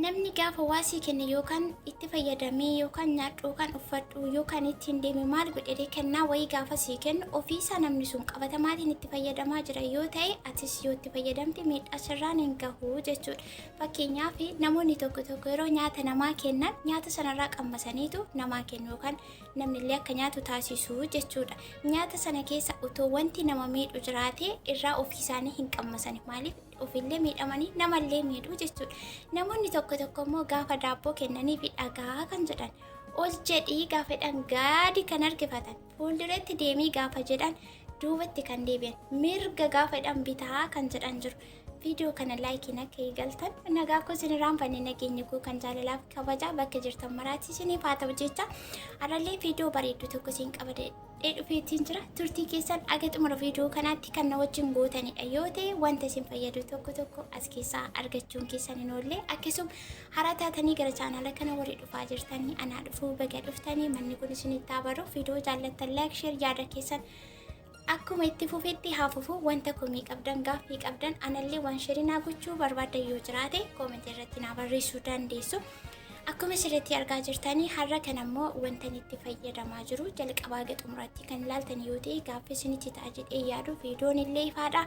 Namni gaafa waa sii kenne yookaan itti fayyadamee yookaan nyaadhu yookaan uffadhu yookaan ittiin deeme maal godhee kennaa wayii gaafa sii kennu, ofiisaa namni sun qabatamaatiin itti fayyadamaa jira yoo ta'e, atis yoo itti fayyadamte miidhaa sirraan hin gahu jechuudha. Fakkeenyaaf, namoonni tokko tokko yeroo nyaata namaa kennan nyaata sanarraa qammasaniitu namaa kennu yookaan namni illee akka nyaatu taasisu jechuudha. Nyaata sana keessa otoo wanti nama miidhu jiraate irraa ofii isaanii hin qammasani. Maaliif? Ofillee miidhamanii namallee miidhuu jechuudha. Namoonni tokko tokko immoo gaafa daabboo kennanii fi dhagaa kan jedhan, ol jedhii gaafa jedhan gaadi kan harkifatan, fuulduratti deemii gaafa jedhan duubatti kan deebi'an, mirga gaafa jedhan bitaa kan jedhan jiru. Viidiyoo kana likeiin akka eegaltan nagaa koo isin irraanfanne, nageenya koo kan jaalalaaf kabajaa bakka jirtan maraatti isiniif haa ta'u jecha, har'allee viidiyoo bareedduu tokko isin qabadee dhufeetiin jira. Turtii keessan aga xumura viidiyoo kanaatti kan na wajjin gootanidha yoo ta'e, wanta isin fayyadu tokko tokko as keessaa argachuun keessan hin oolle. Akkasuma haaraa taatanii gara chaanaala kana warri dhufaa jirtanii, anaa dhufuu, baga dhuftanii. Manni kun isinitti haa baru. Viidiyoo jaallattan like, share, yaada keessan akkuma itti fufetti haa fufu. Wanta komii qabdan, gaaffii qabdan, anallee waan share naa gochuu barbaaddan yoo jiraate, commentii irratti naa barreessuu dandeessu. Akkuma asirratti argaa jirtanii, har'a kan ammoo wanta itti fayyadamaa jiru jalqabaa haga xumuraatti kan ilaaltan yoo ta'e gaaffii isinitti ta'a jedhee yaadu. Viidiyoon illee ifaadha.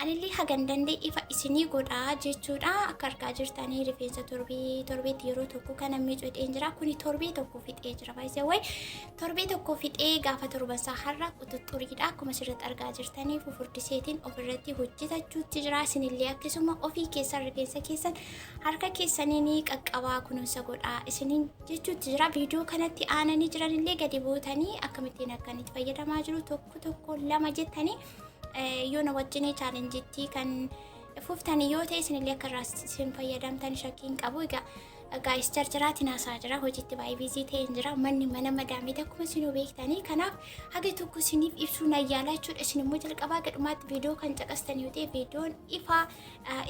Anillee hagan danda'e ifa isinii godhaa jechuudha. Akka argaa jirtanii rifeensa torbee torbeetti yeroo tokko kana miicudheen jira. Kuni torbee tokko fixee jira. Baay'ee wayi torbee tokko fixee gaafa torbansaa har'a quxuxxuriidha. Akkuma asirratti argaa jirtanii fufurdiseetiin ofirratti hojjetachuutti jira. Isinillee akkasuma ofii keessan rifeensa keessan harka keessanii qaqqabaa, kunuunsa godhaa isiniin jechuutti jira. Viidiyoo kanatti aananii jiranillee gadi buutanii akkamittiin akka itti fayyadamaa jiru tokko tokko lama jettanii yoo na wajjinii challengeitti kan fuftanii yoo ta'e, isinillee akka irraa isin fayyadamtan shakkiin qabu. Egaa guys, jarjaraatiin haasaa jira. Hojiitti baay'ee busy ta'een jira. Manni mana madaamiiti akkuma isinuu beektanii. Kanaaf haga tokko isiniif ibsuu na yaala jechuudha. Isin immoo jalqabaa gadhumaatti viidiyoo kan caqastan yoo ta'e, viidiyoon ifaa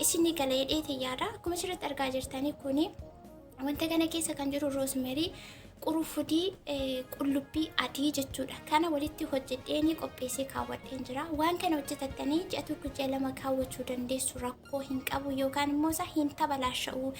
isinii gala jedheeti yaada. Akkuma asirratti argaa jirtanii, kuni wanta kana keessa kan jiru rosemary, qurufudii, qullubbii adii jechuudha. Kana walitti hojjedheeni qopheessee kaawwadheen jira. Waan kana hojjetattanii ji'a 1, ji'a 2 kaawwachuu dandeessu, rakkoo hin qabu yookaan immoo isa hin tabalaasha'u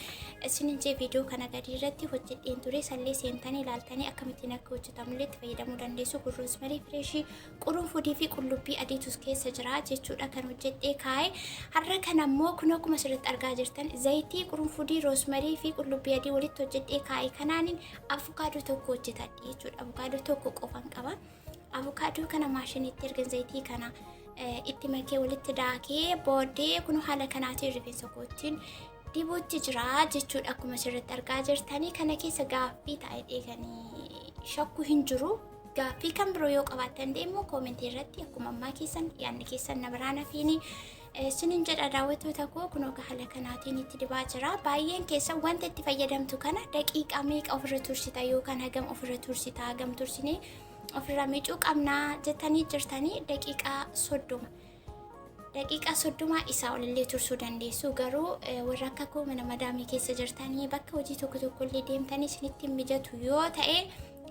isinin jee. Viidiyoo kana gadi irratti hojjedheen ture, sallee seentanii ilaaltanii akkamittiin akka hojjetamullee itti fayyadamuu dandeessu. Kun rosemary freshii, qurunfudii fi qullubbii adiitus keessa jira jechuudha kan hojjedhee kaa'e. Har'a kana immoo kun akkuma asirratti argaa jirtan zayitii qurunfudii, rosemary fi qullubbii adii walitti hojjedhee kaa'e kanaanin avukaadoo tokko hojjetadhe jechuudha. Avukaadoo tokko qofan qaba. Avukaadoo kana maashiniitti ergan zayitii kana itti makee walitti daakee booddee kun haala kanaatiin rifeensa kootiin dibuutti jira jechuudha. Akkuma asirratti argaa jirtanii kana keessa gaaffii ta'e dheekanii shakku hin jiru. Gaaffii kan biroo yoo qabaattan immoo commentii irratti akkuma ammaa keessan yaadni keessan na biraan hafiini isinin jedha. Daawwattoota koo, kunoo haala kanaatiin itti dibaa jira. Baay'een keessa wanta itti fayyadamtu kana daqiiqaa meeqa ofirra tursita yookaan hagam ofirra tursita, hagam tursinee ofirra miicuu qabnaa jettanii jirtanii, daqiiqaa 30. Daqiiqaa 30 isaa olillee tursuu dandeessu. Garuu warra akka koo mana madaamii keessa jirtanii, bakka hojii tokko tokko illee deemtanii isinitti hin mijatu yoo ta'e,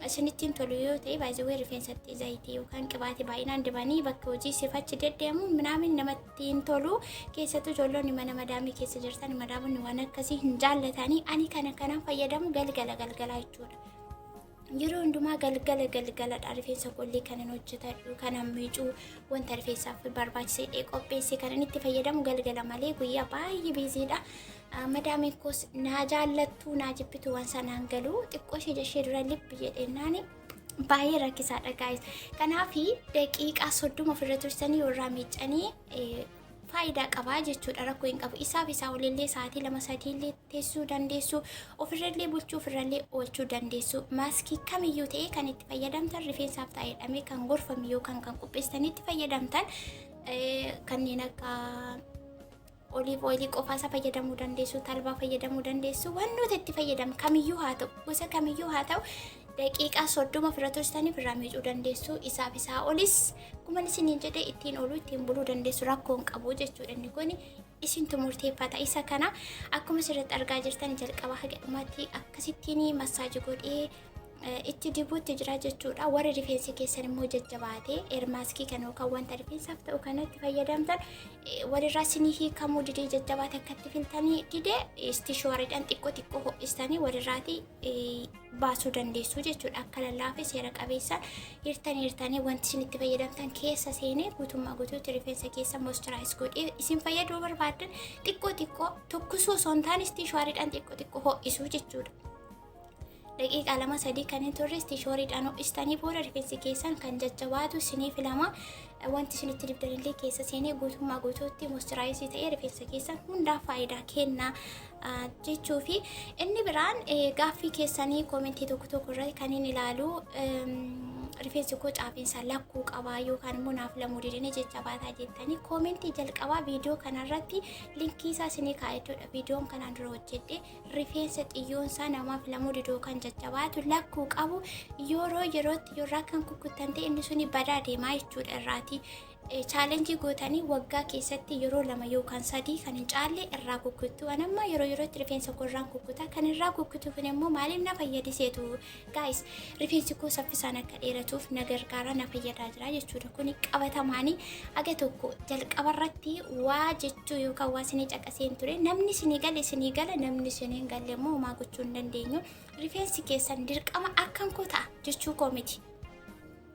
isinitti hin tolu yoo ta'e, baay'ee rifeensatti zayitii yookaan qibaatii baay'inaan dibanii bakka hojii sifachi deddeemuun minaamin namatti hin tolu. Keessattuu ijoollonni mana madaamii keessa jirtan, madaamonni waan akkasii hin jaallatanii. Ani kana kanaan fayyadamu galgala galgalaa jechuudha. Yeroo hundumaa galgala galgaladha rifeensa qollee kanan hojjetadhu, kanan miicuu, wanta rifeensaaf barbaachisee qopheesse kanan itti fayyadamu galgala malee guyyaa baay'ee busydha. Madaamiin koos naa jaallattu naa jibbitu waan sanaan galu xiqqoo ishee ishee dura lippi jedheennaani baay'ee rakkisaadha guys. Kanaaf daqiiqaa 30 ofirra tursanii irraa miicanii faayidaa qabaa jechuudha, rakkoo hin qabu. Isaaf isaa olillee sa'aatii 2, 3 illee teessuu dandeessu, ofirrallee bulchuu, ofirrallee oolchuu dandeessu. Maaskii kamiyyuu ta'e kan itti fayyadamtan, rifeensaaf ta'e jedhamee kan gorfame yookaan kan qopheessanii itti fayyadamtan, kanneen akka olive oilii qofaa fayyadamuu dandeessu, talbaa fayyadamuu dandeessu, wantoota itti fayyadamu kamiyyuu haa ta'u, gosa kamiyyuu haa ta'u, daqiiqaa 30 ofirra tursitanii ofirraa miicuu dandeessu. Isaaf isaa olis akkuma isiniin jedhe ittiin ooluu, ittiin buluu dandeessu, rakkoo hin qabu jechuudha. Inni kun isintu murteeffata. Isa kana akkuma asirratti argaa jirtan jalqaba haga dhumaatti akkasittiin massage godhee Itti dibuutti jira jechuudha. Warri rifeensi keessan immoo jajjabaatee hair maskii kana yookaan wanta rifeensaaf ta'u kanatti fayyadamtan, walirraa isinii hiikamuu didee, jajjabaate akkatti filtanii didee, istishuwariidhaan xiqqoo xiqqoo ho'istanii walirraati baasuu dandeessu jechuudha. Akka lallaafe seera qabeessaan hirtanii hirtanii wanti isin itti fayyadamtan keessa seenee guutummaa guutuutti rifeensa keessa moisturize godhee isin fayyaduu barbaaddan, xiqqoo xiqqoo tokkisuu osoo hin taane istishuwariidhaan xiqqoo xiqqoo ho'isuu jechuudha. Daqiiqaa 2 3 kan hin turre istishooriidhaan ho'istanii booda rifeensi keessan kan jajjabaatu isinii filama. Wanti isin itti dibdanillee keessa seenee guutummaa guutuutti moisturize ta'ee rifeensa keessan hundaaf faayidaa kenna jechuu fi inni biraan gaaffii keessanii commentii tokko tokko irratti kan inni ilaalu, rifeensi koo caafiinsa lakkuu qabaa yookaan immoo naaf lamuu didanii jajjabaataa jettanii, commentii jalqabaa viidiyoo kanarratti linkii isaa isinii kaa'echuudha. Viidiyoon kanaan dura hojjedhe rifeensa xiyyoonsaa namaaf lamuu didoo kan jajjabaatu lakkuu qabu yeroo yerootti yeroo kan kukkuttan ta'e inni suni badaa deemaa jechuudha irraati. Challengeii gootanii waggaa keessatti yeroo lama yookaan sadii kan hin caalle irraa kukkuttu. Ani amma yeroo yerootti rifeensa koo irraan kukkuta. Kan irraa kukkutu kun immoo maaliif na fayyadiseetu, guys, rifeensi koo saffisaan akka dheeratuuf na gargaara, na fayyadaa jira jechuudha. Kuni qabatamaanii haga tokko jalqabarratti waa jechuu yookaan waa isinii caqaseen ture. Namni isinii gale isinii gala, namni isinii hin galle immoo homaa gochuu hin dandeenyu. Rifeensi keessan dirqama akkan koo ta'a jechuu koo miti.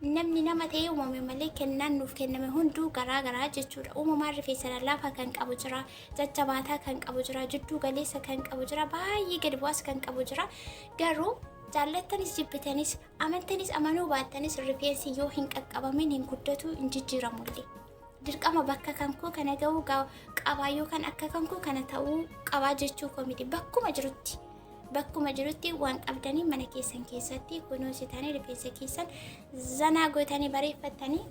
Namni nama ta'ee uumame malee kennaan nuuf kenname hunduu garaa garaa jechuudha. Uumamaan rifeensa lallaafaa kan qabu jira, jajjabaataa kan qabu jira, jidduu galeessa kan qabu jira, baay'ee gadi bu'aas kan qabu jira. Garuu jaallattanis jibbitanis, amantanis amanuu baattanis, rifeensi yoo hin qaqqabamin hin guddatu, hin jijjiiramullee. Dirqama bakka kan koo kana ga'uu qabaa yookaan akka kan koo kana ta'uu qabaa jechuu koo miti, bakkuma jirutti. Bakkuma jirutti waan qabdanii mana keessan keessatti kunuunsitanii, rifeensa keessan zanaa gootanii bareeffattanii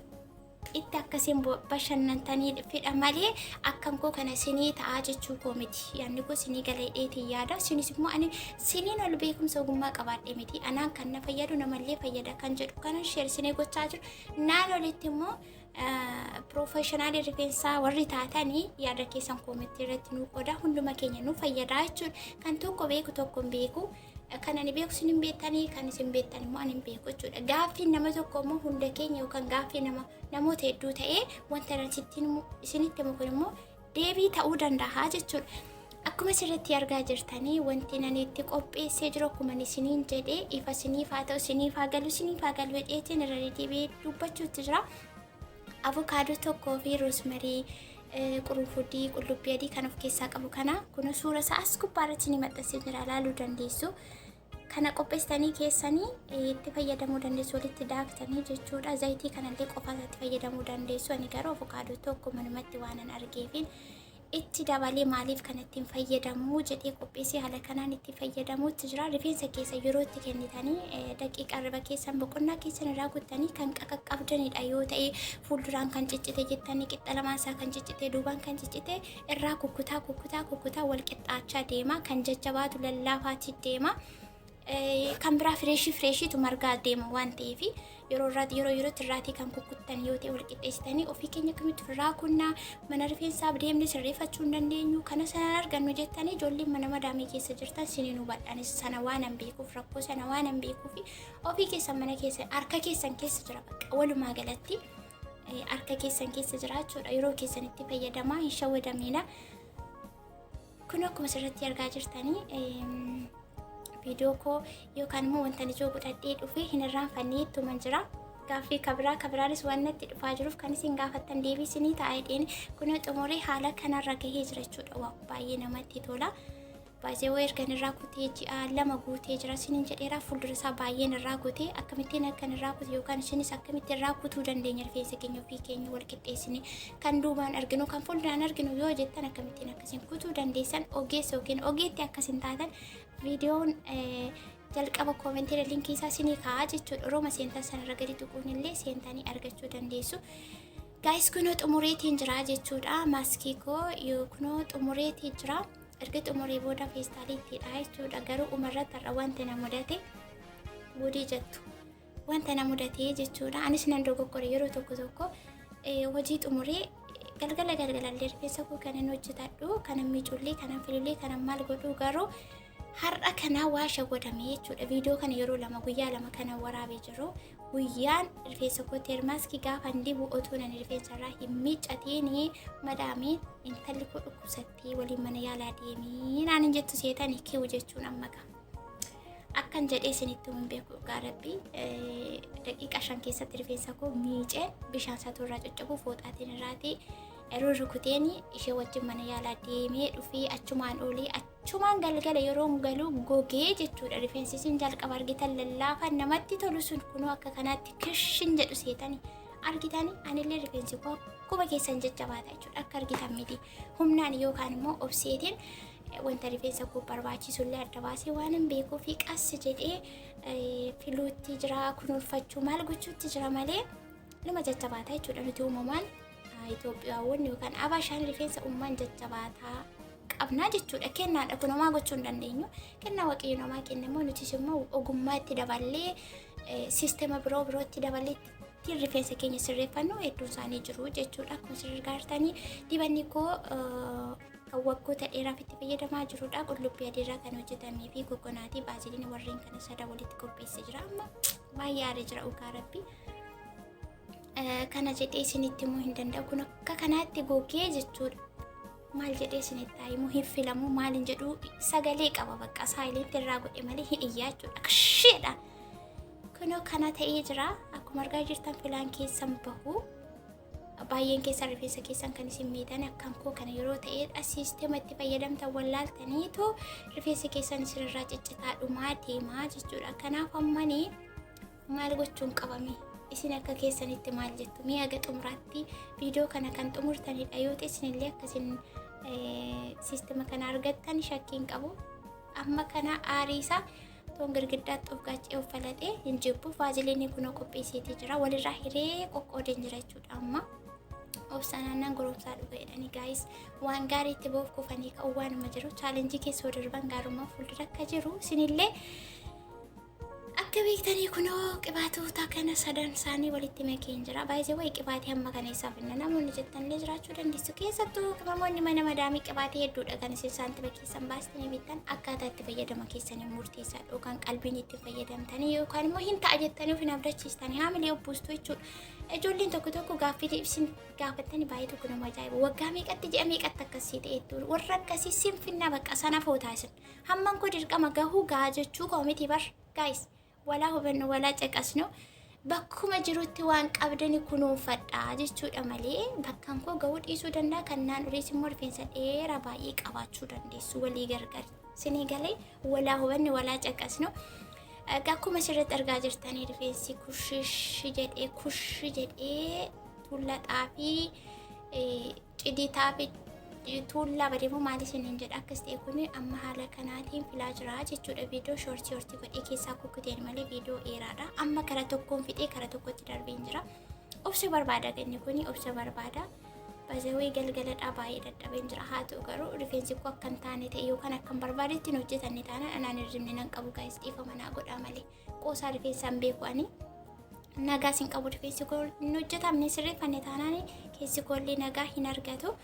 itti akkasiin bashannantanii fidha malee akkan koo kana sinii ta'aa jechuu koo miti. Yaadni koo sinii gala hidheetiin yaada. Sinis immoo ani siniin ol beekumsa ogummaa qabaadhe miti. Anaan kan na fayyadu namallee fayyada kan jedhu kanan share sinii gochaa jiru. Naan olitti immoo professionalii rifeensaa warri taatanii yaada keessan commentii irratti nu qooda, hunduma keenya nu fayyadaa jechuudha. Kan tokko beeku tokko hin beeku. Kan ani beeku isin hin beektanii, kan isin beektan immoo ani hin beeku jechuudha. Gaaffiin nama tokko immoo hunda keenya yookaan gaaffii nama namoota hedduu ta'ee wanta isinitti himu kun immoo deebii ta'uu danda'a jechuudha. Akkuma asirratti argaa jirtanii, wanti ani itti qopheessee jiru akkuma isiniin jedhee ifa isiniif haa ta'u, isiniif haa galu, isiniif haa galu jedheetiin irra deddeebi'ee dubbachuutti jira. Avokaadoo tokkoo fi rosemary, qurunfudii, qullubbii adii kan of keessaa qabu kana kun suura isaa as gubbaa irratti ni maxxansee jira, ilaaluu dandeessu. Kana qopheessitanii keessanii itti fayyadamuu dandeessu, walitti daaktanii jechuudha. Zayitii kanallee qofaa isaatti fayyadamuu dandeessu. Ani garuu avokaadoo tokko manumatti waan an argeefin itti dabalee maaliif kan ittiin fayyadamuu jedhee qopheessee haala kanaan itti fayyadamuutti jira. Rifeensa keessa yeroo itti kennitanii daqiiqaa riba keessan boqonnaa keessan irraa guttanii kan qaqaqqabdanidha yoo ta'e, fuulduraan kan ciccite jettanii, qixxa lamaan isaa kan ciccite, duubaan kan ciccite irraa kukkutaa kukkutaa kukkutaa wal qixxaachaa deema. Kan jajjabaatu lallaafaatti deema. Kan biraa freshii freshiitu margaa deema waan ta'eef, yeroo irraati yeroo yerootti irraatii kan kukkuttan yoo ta'e, wal qixxeessitanii ofii keenya akkamitti ofirraa kunnaa, mana rifeensaaf deemne sirreeffachuu hin dandeenyu, kana sanaan argannu jettanii ijoolleen mana madaamii keessa jirtan siniin hubadhanis sana waan an beekuuf, rakkoo sana waan an beekuuf, ofii keessan mana keessa harka keessan keessa jira, bakka walumaa galatti harka keessan keessa jira jechuudha. Yeroo keessan itti fayyadamaa, hin shawwadamiina. Kun akkuma asirratti argaa jirtanii viidiyoo koo yookaan immoo wanta ijoo godhadhee dhufe hin irraanfannee ittuman jira. Gaaffii kabiraa kabiraanis waan natti dhufaa jiruuf kan isin gaafattan deebii isinii ta'a jedheen kun xumuree haala kanarra gahee jira jechuudha. Waa baay'ee namatti tola. Baay'ee ergan irraa kutee ji'a 2 guutee jira isiniin jedheera. Fuuldura isaa baay'een irraa kutee, akkamittiin akkan irraa kute yookaan isinis akkamitti irraa kutuu dandeenya rifeensa keenya ofii keenya wal qixxeessine, kan duubaan arginu kan fuulduraan arginu yoo jettan, akkamittiin akkasiin kutuu dandeessan, ogeessa yookiin ogeetti akkasin taatan, viidiyoon jalqaba commentiirra linkii isaa isinii kaa'aa jechuudha. Rooma seentan sanarra gadi tuquun illee seentanii argachuu dandeessu. Guys, kunoo xumureetiin jira jechuudha. Maskii koo kunoo xumureetii jira. Erga xumuree booda feestaalii ittiidha jechuudha. Garuu umarratti har'a wanta na mudate gudii jettu. Wanta na mudate jechuudha. Anis nan dogoggore yeroo tokko tokko. Hojii xumuree galgala galgalallee rifeensa koo kanan hojjetadhu, kanan miicullee, kanan filullee, kanan maal godhu, garuu Har'a kana waa shawwadame jechuudha. Viidiyoo kana yeroo 2 guyyaa 2 kana waraabee jiru. Guyyaan rifeensa kootti hair maskii gaafa dibu otoo nan rifeensa irraa hin miiccatiin madaamiin intalli koo dhukkubsattee waliin mana yaalaa deemii naan hin jettu seetanii kiwu jechuun amma ga'a. Akkan jedhee isinitti hin beeku dhugaa rabbii daqiiqaa 5 keessatti rifeensa koo miicee bishaan isaatu irraa coccobu fooxaatiin irraatii yeroo rukuteen ishee wajjin mana yaalaa deemee dhufee achumaan oolee achumaan galgala yeroon galu gogee jechuudha. Rifeensi isin jalqaba argitan lallaafaan namatti tolu sun kunoo akka kanaatti kishin jedhu seetanii argitanii anillee rifeensi koo akkuma keessan jajjabaata jechuudha. Akka argitan miti humnaan yookaan immoo obseetiin wanta rifeensa koo barbaachisu illee adda baasee waan hin beekuu fi qas jedhee filuutti jira kunuunfachuu maal gochuutti jira malee numa jajjabaata jechuudha. Nuti uumamaan Itoophiyaawwan yookaan Abashaan rifeensa uumamaan jajjabaataa qabnaa jechuudha. Kennaadha kun homaa gochuu hin dandeenyu. Kennaa Waaqayyo namaa kenne immoo nutis immoo ogummaa itti daballee siistema biroo biroo itti daballee ittiin rifeensa keenya sirreeffannu hedduun isaanii jiru jechuudha. Akkuma isin argaa jirtanii dibanni koo kan waggoota dheeraaf itti fayyadamaa jirudha. Qullubbii adiirraa kan hojjetamee fi kokonaatii baaziliin warreen kana sada walitti qopheessee jira. Amma baay'ee aaree jira dhugaa rabbi. Kana jedhee isinitti himuu hin danda'u. Kun akka kanaatti gogee jechuudha. Maal jedhee isinitti himu hin filamu maal hin jedhu sagalee qaba bakka silent irraa godhe malee hin iyyaa jechuudha. Kasheedha. Kunoo kana ta'ee jira. Akkuma argaa jirtan filaan keessan bahu. Baay'een keessan rifeensa keessan kan isin miitan akkan koo kana yeroo ta'edha. Siistema itti fayyadamtan wallaaltaniitu rifeensi keessan isinirraa ciccitaa dhumaa deemaa jechuudha. Kanaaf ammanii maal gochuun qabame? Isin akka keessanitti maal jettu? Mee haga xumuraatti viidiyoo kana kan xumurtanidha yoo ta'e isinillee akkasin siistema kana argattan shakkiin qabu. Amma kana aariisaa toon girgiddaatti of gaachee of falaxee hin jibbu. Vaaziliinii kunoo qopheesseetii jira. Walirraa hiree qoqqoodeen jira jechuudha amma. Obsaan goromsaa dhuga jedhanii guys waan gaarii itti ba'uuf kufanii ka'uu waanuma jiru. Challenge keessa yoo darban gaarummaa fuuldura akka jiru isinillee akka beektanii kunoo qibaatota kana sadan isaanii walitti makeen jira. Baay'ee wayii qibaatii hamma kana isaaf hinna namoonni jettanillee jiraachuu dandeessu. Keessattuu qimamoonni mana madaamii qibaatii hedduudha kan isin saantima keessan baastanii bittan akkaataa itti fayyadama keessanii murteessaadha. Yookaan qalbiin itti fayyadamtanii yookaan immoo hin ta'a jettanii of hin abdachiistanii haamilee obbuustu jechuudha. Ijoolleen tokko tokko gaaffii isin gaafattanii baay'ee tokko nama ajaa'iba. Waggaa meeqatti ji'a meeqatti akkasii ta'e warra akkasii sinfinnaa bakka sana footaa isin. Hamman koo dirqama gahuu gahaa jechuu koo miti bar guys walaa hubannu walaa caqasnu bakkuma jirutti waan qabdani kunuunfadhaa jechuudha malee bakkaan koo gahuu dhiisuu danda'a kan naan oliis immoo rifeensa dheeraa baay'ee qabaachuu dandeessu walii gargar sinii galee walaa hubannu walaa caqasnu. Akkuma asirratti argaa jirtanii rifeensi kushish jedhee kush jedhee tuulla xaafii cidii xaafii tuullaa badeemu maal isiniin jedha akkas ta'e kun amma haala kanaatiin filaa jira jechuudha. Viidiyoo short short godhee keessaa kukkuteen malee viidiyoo dheeraadha. Amma kara tokkoon fixee kara tokkotti darbeen jira. Obsa barbaada ganni kun obsa barbaada. Bazawee galgaladhaa baay'ee dadhabeen jira. Haa ta'u garuu rifeensi koo akka hin taane ta'e yookaan akka hin barbaadetti hin hojjetanne taanaan anaan hirribni nan qabu guys dhiifama naa godhaa malee. Qoosaa rifeensaan beeku ani. Nagaa sin qabu rifeensi koo hin hojjetamne sirreeffanne taanaan keessi koollee nagaa hin argatu.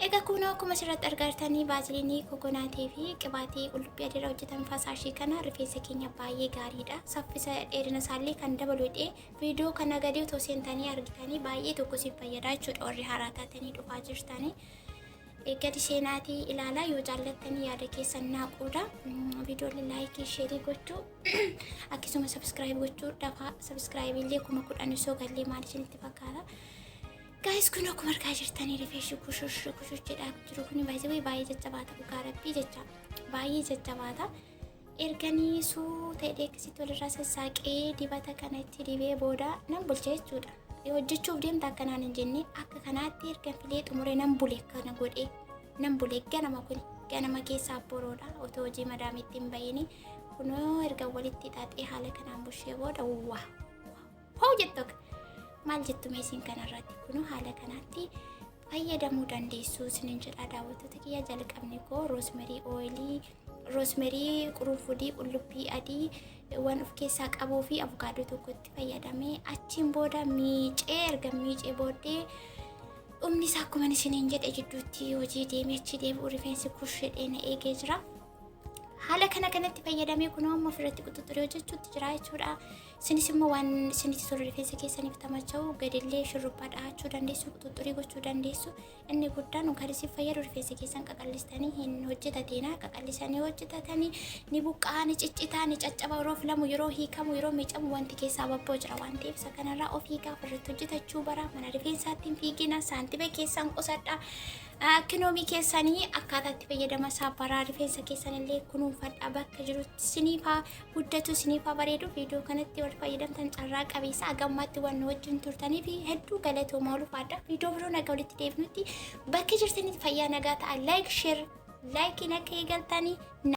Egaa kunoo akkuma asirratti argaa jirtanii baaziliinii kokonaatii fi qibaatii qullubbii adiirraa hojjetame fasaashii kana rifeensa keenya baay'ee gaariidha. Saffisa dheerina isaallee kan dabalu hidhee viidiyoo kana gadi otoo seentanii argitanii baay'ee tokko isin fayyada jechuudha warri haaraa taatanii dhufaa jirtanii. Gadi seenaatii ilaalaa yoo jaallattanii yaada keessan naa qooda. Viidiyoolee like share gochuu akkasuma subscribe gochuu dafaa subscribe illee 10,000 osoo gallee maal isinitti fakkaata? Guys kun akkuma argaa jirtanii rifeensi kushush kushush jedhaa jiru kun baay'ee baay'ee jajjabaata dhugaa rabbii jecha baay'ee jajjabaata. Erganii suu ta'ee akkasitti walirraa sassaaqee dibata kana itti dibee booda nan bulche jechuudha. Hojjechuuf deemta akkanaan hin jenne akka kanaatti erga filee xumuree nan bule kana godhee nan bule ganama kun ganama keessaa boroodha otoo hojii madaamitti hin bahiini kunoo erga walitti xaxee haala kanaan bushee booda waa hoo jettu maal jettu meesiin kanarratti kunoo haala kanaatti fayyadamuu dandeessu isinin jedha daawwattoota kiyya jalqabni koo rosemary oil rosemary qurunfudii qullubbii adii waan of keessaa qabuu fi avukaadoo tokkotti fayyadamee achiin booda miicee erga miicee booddee dhumni isaa akkuma isiniin jedhe jidduutti hojii deemee achi deebi'u rifeensi kush jedhee na eegee jira. Haala kana kanatti fayyadamee kunoo amma ofirratti quxuxurii hojjechuutti jira jechuudha. Isinis immoo waan isinitti tolu rifeensa keessaniif tamacha'u gadillee shurrubbaa dhahachuu dandeessu, quxuxurii gochuu dandeessu. Inni guddaan kan isin fayyadu rifeensa keessan qaqallistanii hin hojjetateena. Qaqallisanii hojjetatanii ni buqqa'a, ni ciccitaa, ni caccaba yeroo filamu, yeroo hiikamu, yeroo miicamu wanti keessaa babboo jira waan ta'eef isa kanarraa ofii gaafa irratti hojjetachuu bara mana rifeensaatti hin fiigina, saantima keessan qusadha. Kinoomii keessanii akkaataa itti fayyadama isaa baraa rifeensa keessan illee kunuunfadha bakka jirutti siniifaa guddatu siniifaa bareedu. Viidiyoo kanatti wal fayyadamtan carraa qabeessa hagammaatti waan nu wajjin turtanii fi hedduu galatoomaa ulfaadha. Viidiyoo biroo nagaa walitti deebinutti bakka jirtanitti fayyaa nagaa ta'a. Like share likeiin akka eegaltanii.